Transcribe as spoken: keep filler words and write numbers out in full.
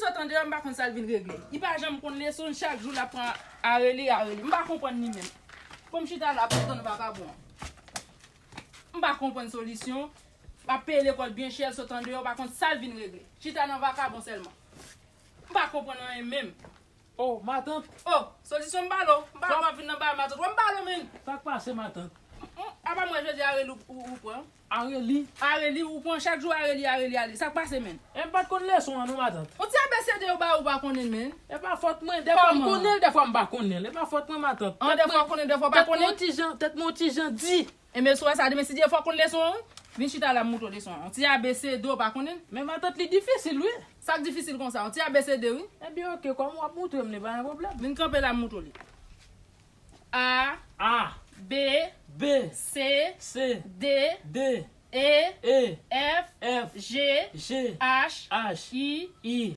Sot andeyò, m pa konn sa l vin regle. Li pa janm konn leson, chak jou l ap pran Areli, Areli. M pa konprann li menm. Pou m chita la, ap tann vakabon an. M pa konprann solisyon. M ap peye lekòl byen chè, l sot andeyò, m pa konn sa l vin regle. Chita nan vakabon sèlman. M pa konprann anyen menm. Oh, matant. Oh, solisyon m ba l ou. M pa wè vin nan ba matant. Wè m ba l ou, menm. Sa k pase, matant? Apa mwen jodi Areli ou, ou, ou pran? Areli. Areli, ou pran chak jou Areli, Areli, ale. Sa k pase, menm? E m pa t konn leson an, non, matant. Ou ti A B C D ou ba ou pa konnen l, menm. E pa fòt mwen. Dèfwa m konnen l, dèfwa m pa konnen l. E pa fòt mwen, matant. An, dèfwa ou konnen, dèfwa ou pa konnen. Tèt mwen yon ti jan, tèt mwen yon ti jan di. E men sou sa, demen si dèfwa w konn leson an, vin chita la m moutre w leson an. Yon ti A B C D ou pa konnen l? Men matant, li difisil, wi. Sa k difisil konsa? Yon ti A B C D, wi. Ebyen, oke, kòm w ap moutre m li, pa gen pwoblèm. Vin kanpe la m moutre w li. A, A, B, B, C, C, D, D, E, E, F, F, G, G, H, H, I, I,